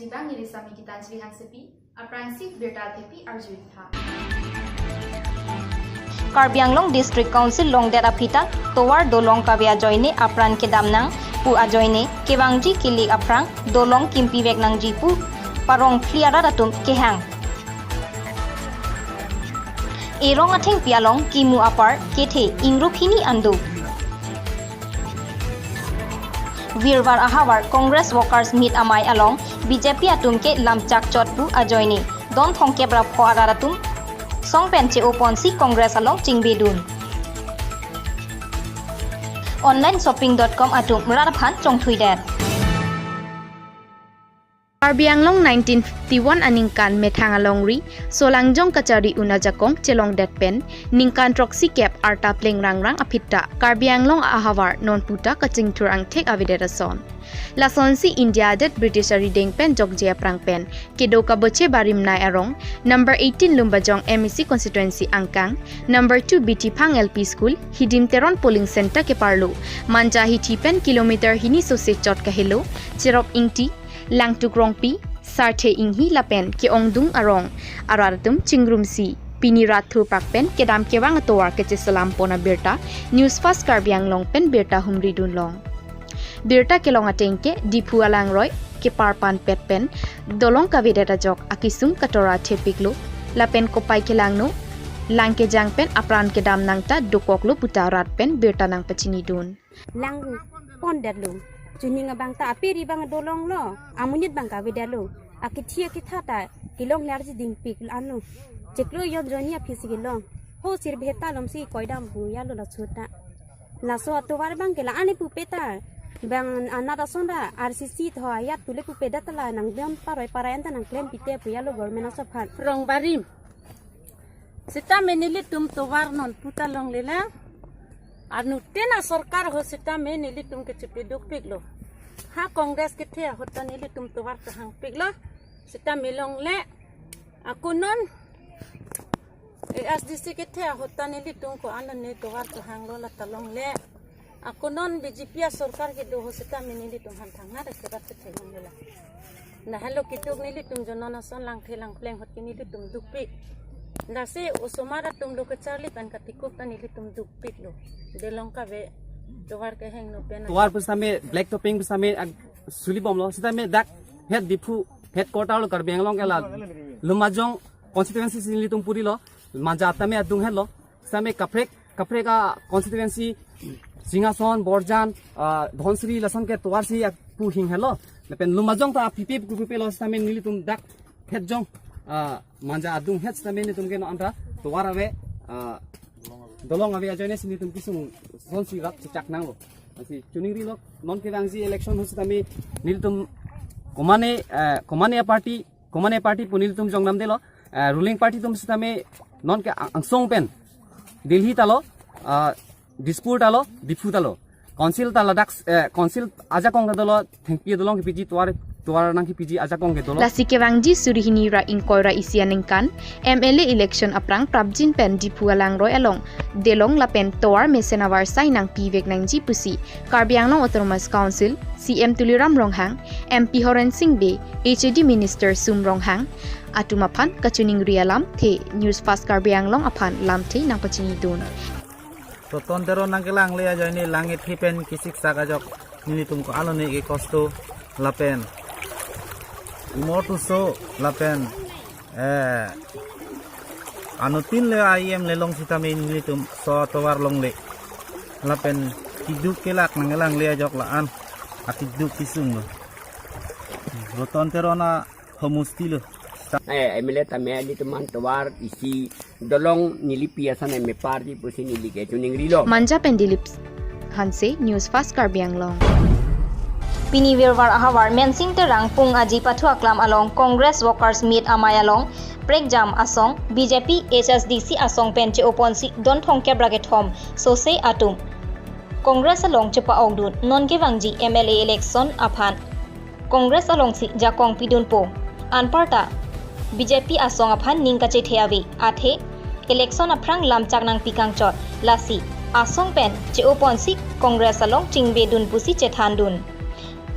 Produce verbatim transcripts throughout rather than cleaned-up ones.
Bang neli Sami Gitanjali Hansepi, aphrangsi birta thepi arju-ik tha. Karbi Anglong District Council longdet aphi ta tovar dolong kave ajoine apran kedam nang pu ajoine kevangji kilik aphrang dolong kimpi vek nangji pu parong phli arat atum kehang. Erong athengpi along kimu apar kethe ingrup hini an do. Virvar ahavar Congress Workers Meet amei along B J P atum ke lamchak chot pu ajoine don thomkep ra pho arat atum song pen che-oponsi Congress along chingbedun. Online shopping dot com atum rat aphan chongthuidet. Karbi Anglong nineteen fifty-one aningkan methang alongri Solangjong kachari un ajakong chelongdet pen ningkan throksi kep arta pleng rangrang aphi ta Karbi Anglong ahavar non puta kachingthur angthek avedet ason. Lasonsi India adet British arideng pen jokje aphrang pen kedo kaboche barim nei arong number eighteen Lumbajong M A C constituency angkang number two B T Phang L P School, Hidim Teron polling center keparlo Manja hithi pen kilometer hini sose chot kahelo Cherop Ingti, Langtuk Rongpi, Sarthe Inghi lapen ke-ongdung arong arat atum chingrumsi pini rat thurpak pen kedam kevang atovar kecheselam pon abirta News Fast Karbi Anglong pen birta humridun long. Birta kelong ateng ke Diphu alangroi kepar panpet pen dolong kavedet ajok akesung katora thepiklo lapen kopai kelangno lang kejang pen apran kedam nangta dokoklo puta rat pen birta nangpachinidun. Lang pondetlo. Chuning abang ta aperi abang dolonglo. Amonit abang kavedetlo. Akethi aketha ta kelong larji dingpik anlo. Chiklo yon joni aphisi kelong. Ho sir bheta lomsi koidam pu yalo la chuta. Laso atovar abang ke la-an le pupe ta. Bang anat ason ra R C C tho ayat pule pupe dat la nangdon paroi parai anta nangklem pite pu yalo government aso aphan. Rong barim. Sitame nelitum tovar non puta longle la. Anuttin asorkar ho sitame nelitum ke chepedukpiklo. Ha Congress kethe ahut ta nelitum tovar kehangpiklo. Sitame longle. Ako non A S D C kethe ahut ta nelitum ko-an ne tovar kehanglo la ta longle. Ako non B J P asorkar kedo ho sitame nelitum han thangna da kebat kethe longle la. Nahelo kituk nelitum jonon ason langthe langpleng ahut ke nelitum dukpik. Lasi osomar atum lo kacharli pen katikup ta nelitum dukpiklo. Dolong kave tovar kehangno pen. Tovar pusitame black topping pusitame ag sulibomlo. Sitame dak het Diphu headquarter lo Karbi Anglong ke la Lumbajong constituency si nelitum purilo. Manja tame adung hetlo. Sitame kaprek kaprek a constituency Singhason, Borjan, ah, Dhansiri lason ke tovar si ak pu hing hetlo. Lapen Lumbajong ta pipe kupipe lo sitame nelitum dak het jong, ah, Manja adung het sitame nelitum ke non anta tovar ave, ah, dolong ave ajoine si nelitum kesung sonsi rat chechak nanglo. Lasi chuningrilo non kevangji election ho sitame nelitum komane, eh, komane party, komane party pu nelitum jong namdelo, eh, ruling party atum sitame non ke ang-, angsong pen Delhi ta lo, ah, Dispur ta lo, Diphu ta lo. Council ta ladak, eh, council ajakong ta dolo, thengpi dolong kepiji tovar, tovar nang kepiji ajakong ke dolo. Lasi kevangji suri hini ra ingkoi ra isi aningkan M L A election aphrang prapjin pen Diphu alangroi along dolong lapen tovar mesen avarsai nangpivek nangji pusi Karbi Anglong Autonomous Council C M Tuliram Ronghang, M P Horen Sing Bey, H A D Minister Sum Ronghang atum aphan kachiningri alamthe News Fast Karbi Anglong aphan lamthe nangpachinidun. Roton Teron nangkelangle ajoine lang ethi pen kisiksak ajok nelitum ko-an lone ke kosto lapen umor tuso lapen, eh, anuttin le I M le long sitame nelitum so tovar longle lapen kiduk kelak nangkelangle ajok la-an akiduk kesunglo. Roton Teron a homusti lo. Eh, M L A tame nelitum an tovar isi dolong neli pi asan M A party pusi neli ke chuningrilo. Manja pen Dilip Hanse, News Fast Karbi Anglong. Pini Virvar ahavar Mensing Terang pung aji pathu aklam along Congress Workers Meet amei along prekjam asong B J P H S D C asong pen che-oponsi don thomkep ra kethom sose atum Congress along chepa-okdun non kevangji M L A election aphan Congress alongsi jakong pidunpo. Anparta B J P asong aphan ning kachethe ave athe election aphrang lamchak nangpi kangchot lasi asong pen che-oponsi Congress along chingbedun pusi chethandun.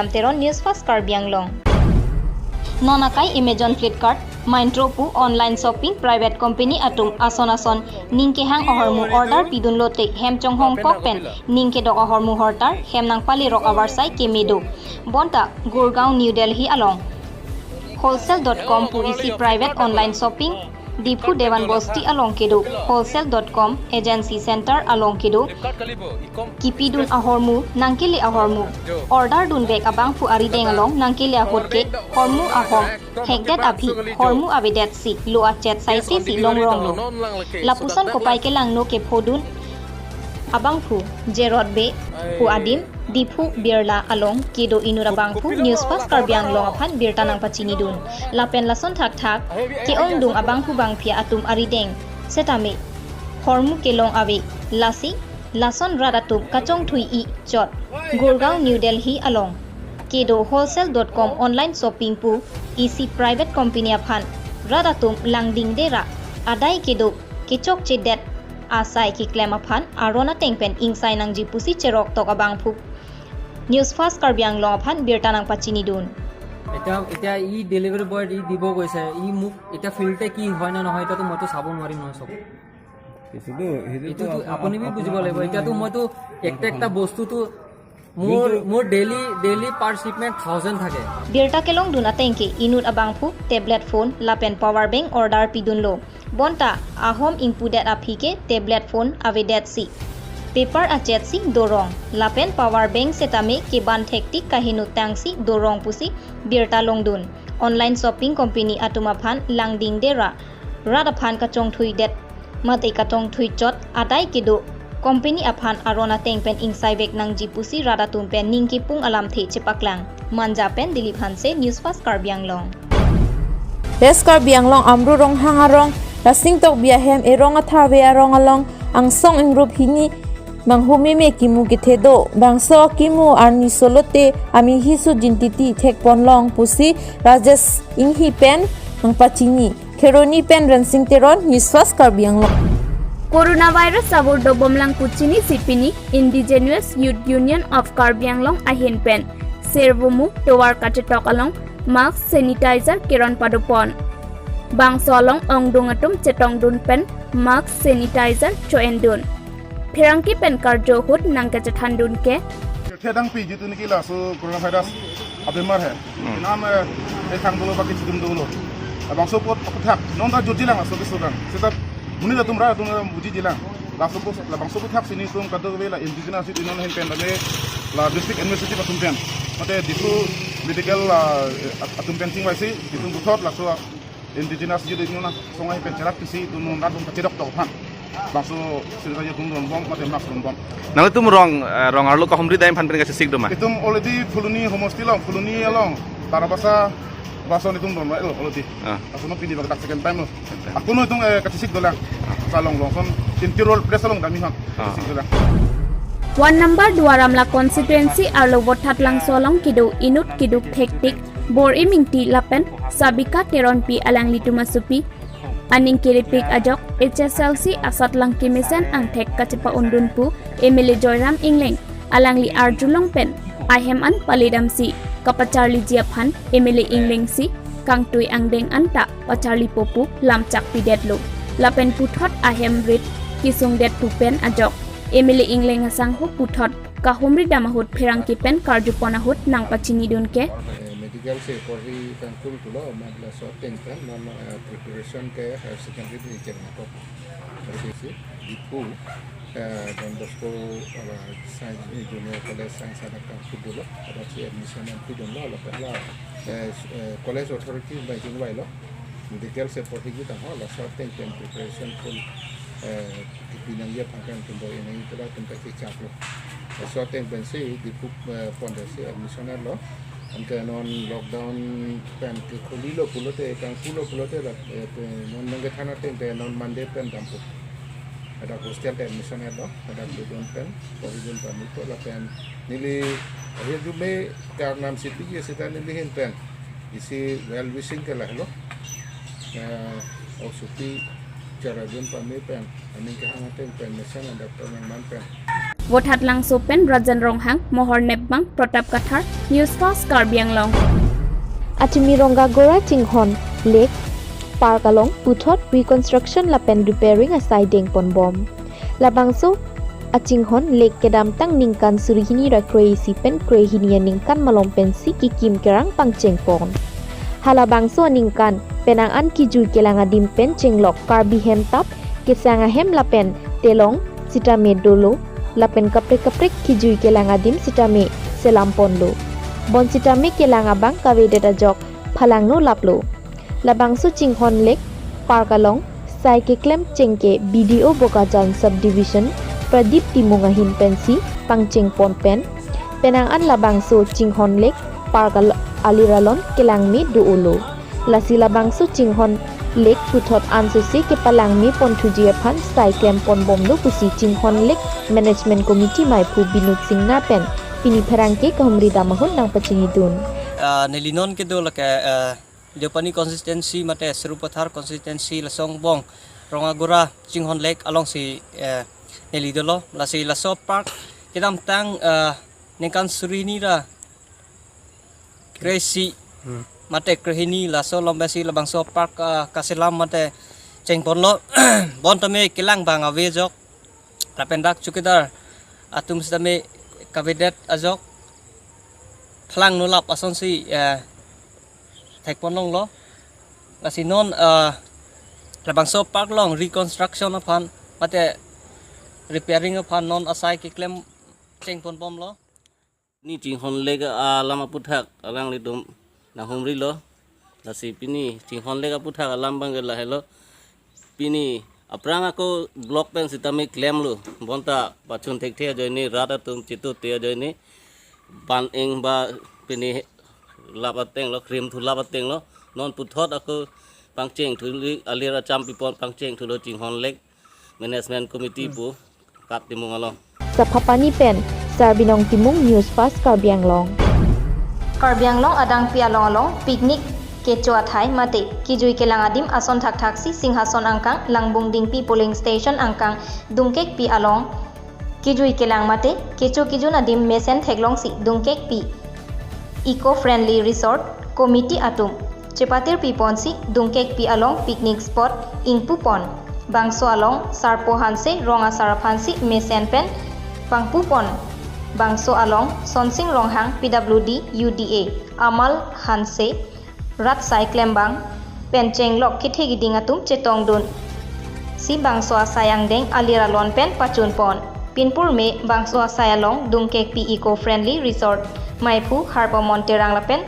Tuliram Teron, News Fast Karbi Anglong. Non akai Amazon, Flipkart, Myntra pu online shopping private company atum ason ason ning kehang ahormu order pidun lote hem chonghong kok pen ning kedok ahormu hortar hem nangpali rok avarsai keme do. Bonta Gurgaon, New Delhi along Wholesale dot com pu isi private online shopping, Diphu Dewan Bosti along kedo Wholesale dot com agency center along kedo kipidun ahormu, nangkele ahormu, order dunvek abangphu arideng along nangkele ahut ke hormu ahom thekdet aphi hormu avedetsi lo achet saisisi longronglo. Lapuson kopai kelangno kephodun abangphu Jerot Bey pu adim Diphu Birla along kedo inut abangphu News Fast Karbi Anglong aphan birta nangpachinidun. Lapen lason thakthak ke-ongdung abangphu bangphia atum arideng setame hormu kelong ave, lasi lason rat atum kachongthui-i chot. Gurgaon, New Delhi along kedo Wholesale dot com online shopping pu isi private company aphan rat atum langdingde ra adai kedo kechokchedet asai keklem aphan aron ateng pen ingsai nangji pusi cherok tok abangphu News Fast Karbi Anglong aphan birta nangpachinidun. এতিয়া এতিয়া ই delivery boy দি দিব গৈছে। ই মোক এতিয়া ফিল্ডে কি হয় নে নহয়, এতিয়াতো মইতো চাব নোৱাৰিম নহয় চব। কিছুতো সেইটো এইটোতো আপুনি বি বুজিব লাগিব। এতিয়াতো মইতো একটা একটা বস্তুটো মোৰ মোৰ ডেইলি ডেইলি পাৰ শ্বিপমেণ্ট থাউজেণ্ড থাকে। Birta kelongdun ateng ke inut abangphu tablet phone lapen power bank order pidunlo. Bonta ahom ingpudet aphi ke tablet phone avedetsi paper achetsi dorong lapen power bank setame keban thektik kaheno tangsi dorong pusi birta longdun. Online shopping company atum aphan langdingde ra rat aphan kachongthuidet mate kachongthui chot adai kedo company aphan aron ateng pen ingsaivek nangji pusi rat atum pen ning kipung alamthe chepaklang. Manja pen Dilip Hanse, News Fast Karbi Anglong. West Karbi Anglong Amru Ronghang arong Rasing Tokbi ahem Erong Atharve arong along angsong ingrup hini manghumeme kimu kethe do. Bangso kimu arni solote amihi Sujin Titi thekponlong pusi Rajesh Inghi pen nangpachini. Kheroni pen Rensing Teron, News Fast Karbi Anglong. Coronavirus sabur dobomlang kuchini sipini Indigenous Youth Union of Karbi Anglong ahin pen Servomu tovar kachetok along mask sanitizer keron padopon. Bangso along ongdung atum chetongdun pen mask sanitizer cho-endun. Pherangke pen karjo ahut nangkachethandun ke. Thedang pi jitu niki laso coronavirus abemar hai. Nam eh thang dolo baki chidum dolo. Bangso pot aputhak non ta jurji lang laso keso kan. Seta muni atum ra atum buji jilang. Laso pot la bangso aputhak sini atum kadokave la indigenous atum non hen pen la district administrative atum pen. Mate Diphu medical atum pen chingvaisi atum puthot laso indigenous youth atum na songai pen cherak kisi atum non atum kachedok tok aphan. Bangso sini kaji atum donbom mate mask donbom. Nangtum rong eh, rong arlo kahumri dai aphan pen kachesik do ma? Itum already Phuloni homosti along, Phuloni along, Tarabasa, Bason itum donbom already. Ah. Asono pini bak dak second time lo. Akuno itum eh, kachesik dolang. Salong longson, Interior Place along kami han. Ah. Kachesik dolang. One number Duar Amla constituency arlo Vothatlangso along kedo inut keduk thektik Bor-i Mingti lapen Sabika Teronpi alanglitum asopi aning kiripik ajok H S L C asatlang kemesen angthek kachepa-undun pu M L A Joyram Engleng alangli arjulong pen ahem an palidamsi kapacharliji aphan M L A Engleng si kangtui angdeng anta pacharlipo pu lamchak pidetlo. Lapen puthot ahem rit kesungdet pu pen ajok M L A Engleng asangho puthot kahumri dam ahut pherangke pen karjupon ahut nangpachinidun ke. Eh, medical se porhi kangtung pulo, amat laso ateng pen non, eh, preparation ke higher secondary ni cheng nangkok. Diphu, eh, Don Bosco, ala, Science, eh, Junior College Science adak kangtung pulo, adak si admission nangpidunlo, lapen la, eh, s-, eh, college authority bai jingvailo. Medical se porhi kitang ho, laso ateng pen preparation full, eh, kipinangji aphan kangtung bor-i nangji pu latum kachechaklo. Laso ateng pensi Diphu, eh, pondet si admission lo. Anke non lockdown pen kekhulilo pulote, kangthurlo pulote, la, eh, pe-, non nangkethan ateng te non Monday pen dampo. Hadak hostel te admission lo, hadak dodun pen, porhidun pamito lapen neli ahirjume karnam si piji seta neli ahin pen isi well wishing ke lahelo. Eh, osopi charadun pame pen, aning kehang ateng pen, mesen adap pen, nangman pen. Vothatlangso pen Rajan Ronghang, Mohor Nepbang, Pratap Kathar, News Fast Karbi Anglong. Achimi Rongagora Chinghon Lake Park along puthot reconstruction lapen repairing asai dengponbom. Labangso achinghon lake kedamtang ningkan suri hini ra kre-isi pen kre hini aningkan malom pensi kekim kerang pangchengpon. Halabangso aningkan penang an kejui kelang adim pen chenglok Karbi hemtap, kesang ahem lapen telong sitame dolo, lapen kaprek kaprek kejui kelang adim sitame selamponlo. Bonsitame kelang abang kavedet ajok phalangno laplo. Labangso Chinghon Lake Park along sai keklem chengke B D O Bokajan Subdivision Pradip Timung ahin pensi pangchengpon pen, penang an labangso Chinghon Lake Park al-, alir alon kelangme do-olo. Lasi labangso Chinghon Lake puthot ansose kepalangme ponthuji aphan sai klemponbomlo pusi Chinghon Lake Management Committee maiphu Binod Singna pen pini pherangke kahumri dam ahut nangpachinidun. Ah, neli non kedo lake, ah, Deopani constituency mate Sarupathar constituency laso angbong Rongagora Chinghon Lake alongsi, eh, neli dolo. Lasi laso park kedamtang, eh, ningkan suri hini ra kre-isi Hmm. mate kre hini laso along pensi labangso park, eh, kaselam mate chengponlo. Bontame kelang abang ave ajok. Lapen dak chowkidar atum sitame kavedet ajok phalangno lap asonsi, eh, thekponlonglo. Lasi non, eh, labangso park along reconstruction aphan mate repairing aphan non asai keklem chengponbomlo. Pini Chinghon Lake alam aputhak alanglitum nanghumrilo. Lasi pini Chinghon Lake aputhak alam abang ke lahelo. Pini aphrang ako block pen sitame klemlo. Bonta pachun thekthe ajoine, rat atum chitute ajoine, ban eng ba pini lap atenglo, krim thu lap atenglo. Non puthot ako pangchengthu, alir acham pipon pangchengthulo Chinghon Lake Management Committee pu Kat Timung along. Saphapani pen Sarbinong Timung, News Fast Karbi Anglong. Karbi Anglong adangpi along along picnic kecho athai mate kejui kelang adim ason thakthaksi Singhason angkang Langbung Dingpi polling station angkang dungkekpi along kejui kelang mate kecho kejun adim mesen theklongsi dungkekpi Eco Friendly Resort Committee atum chepatir piponsi dungkekpi along picnic spot ingpupon. Bangso along Sarpo Hanse rong asar aphansi mesen pen pangpupon. Bangso along Sonsing Ronghang P W D U D A, Amal Hanse rat sai klembang pen chenglok kethe keding atum chetongdun si bangso asai angdeng alir alon pen pachunpon. Pinpur me bangso asai along dungkekpi Eco Friendly Resort maiphu Harpamon Terang lapen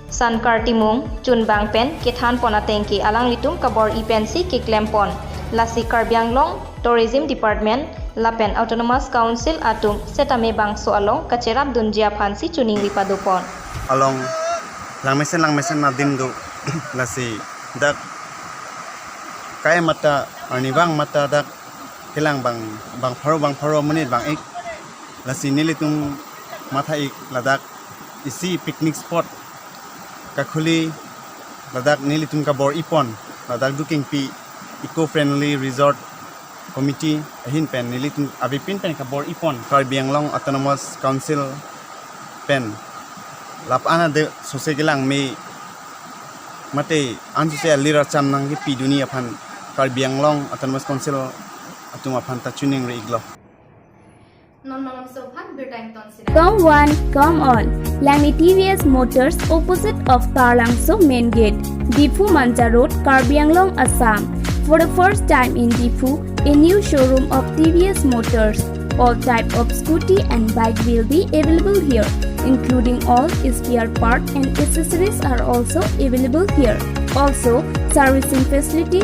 Sankar Timung chunbang pen kethanpon atengke alanglitum kabor-i pensi keklempon. Lasi Karbi Anglong Tourism Department lapen Autonomous Council atum setame bangso along kacherapdunji aphansi choningri padopon. Along langmesen langmesen adim do, lasi dak kai mata arnivang mata dak kelang bang, bang pharo bang pharo amonit bang-ik, lasi nelitum matha-ik ladak isi picnic spot kakhuli ladak nelitum kabor-ipon, ladak dungkekpi Eco Friendly Resort Committee ahin pen nelitum avepin pen kabor-ipon, Karbi Anglong Autonomous Council pen lapu-an ade sose kelang me mate ansose alir acham nangkepidunji aphan Karbi Anglong Autonomous Council atum aphan ta choningri-iklo. Non malomso aphan birta ington sinang. Come one, come all. Langni T V S Motors, opposite of Taralangso main gate, Diphu Manja Road, Karbi Anglong, Assam. For the first time in Diphu, a new showroom of T V S Motors. All type of scooty and bike will be available here, including all spare part and accessories are also available here. Also, servicing facility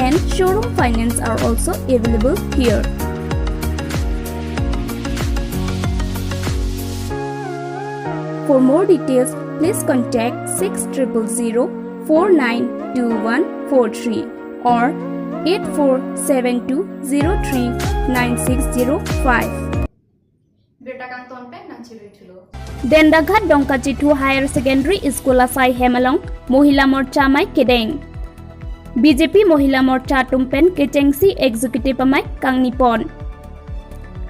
and showroom finance are also available here. For more details, please contact six triple zero four nine two one four three or eight four seven two zero three nine six zero five. Birta kangton pen nangchiruithulo. Dendaghat Dongkachethu Higher Secondary School asai hem along Mohila Morcha amei kedeng. B J P Mohila Morcha atum pen kechengsi executive amei kangnipon.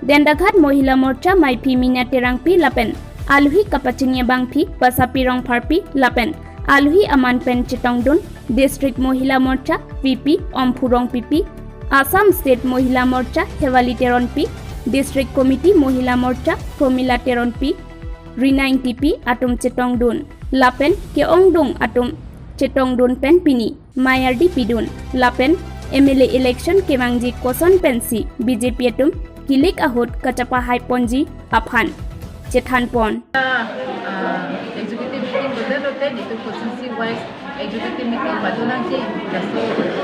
Dendaghat Mohila Morcha meiphi Mina Terangpi lapen aluhi kapachini abangphi Basapi Rongpharpi lapen aluhi aman pen chetongdun District Mohila Morcha V P Omphu Rongpipi, Assam State Mohila Morcha Hewali Teronpi, District Committee Mohila Morcha Promila Teronpi, Rina Ingtipi atum chetongdun lapen ke-ongdung atum chetongdun pen pini mei ardi pidun lapen M L A election kevangji koson pensi B J P atum kilik ahut kachepahaiponji aphan chethanpon. Ah, executive meeting lote lote nelitum constituency wise executive meeting pado nangji, laso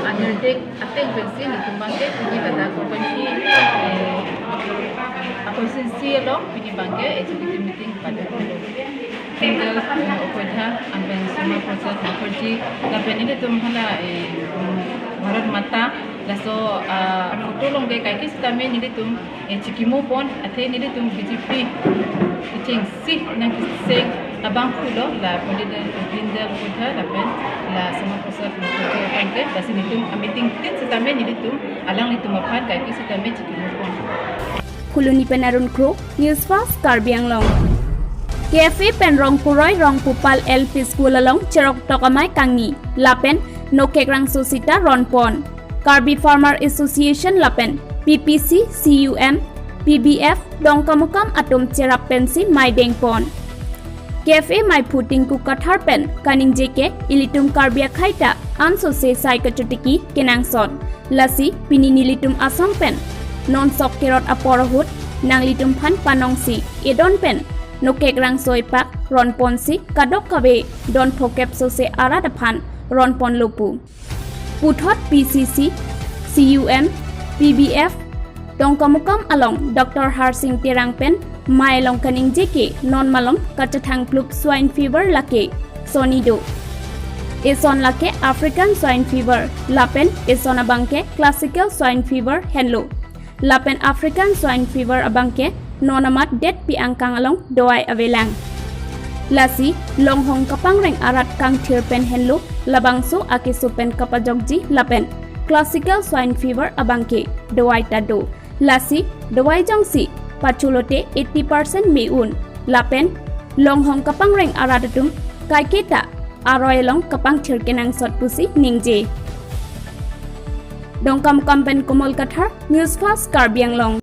anirdik ateng pensi nelitum abangke pini ladak ko pensi, eh, constituency along pini abangke executive meeting pado. Dindal, eh, Upadhyay, lapen Shyama Prasad Mukherjee, lapen nelitum hala, eh, Bharat Mata, laso, ah, photo along ke kaike sitame nelitum, eh, chikimupon, athe nelitum B J P kechengsi nangkeseng abangphulo, la Pandit Dindal Upadhyay, lapen la Shyama Prasad Mukherjee abangke, lasi nelitum ameeting tin sitame nelitum alanglitum aphan kaike sitame chikimupon. Phuloni pen Arun Kro, News Fast Karbi Anglong. K F A pen Rongpuroi Rongpupal L P School along cheroktok amei kangni lapen nokekrangso sita ronpon. Karbi Farmer Association lapen P P C, C U M, P B F, Dongkamukam atum cherap pensi mei dengpon. K F A meiphu Tinku Kathar pen kaningje ke ilitum Karbi akhei ta ansose sai kachotiki kenangsot. Lasi pini nelitum asong pen non sok kerot apor ahut nanglitum aphan panongsi edon pen nokekrangso epak ronponsi kadokave don phokep sose arat aphan ronponlo pu. Puthot P C C, C U M, P B F, Dongkamukam along Doctor Harsing Terang pen mei along kaningje ke non malom kachethangplup swine fever lake sonni do. Eson lake African swine fever, lapen eson abangke classical swine fever henlo. Lapen African swine fever abangke non amat detpi angkang along dovai avelang. Lasi longhong kapangreng arat kangthir pen henlo labangso akeso pen kapajokji lapen classical swine fever abangke dovai ta do. Lasi dovai jongsi pachulote eighty percent me-un. Lapen longhong kapangreng arat atum kaiketa aroi along kapangthir kenangsot pusi ningje. Dongkamukam pen Komol Kathar, News Fast Karbi Anglong.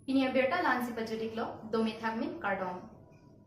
Pini abirta la-ansi pajut-iklo, dome thakme, kardom.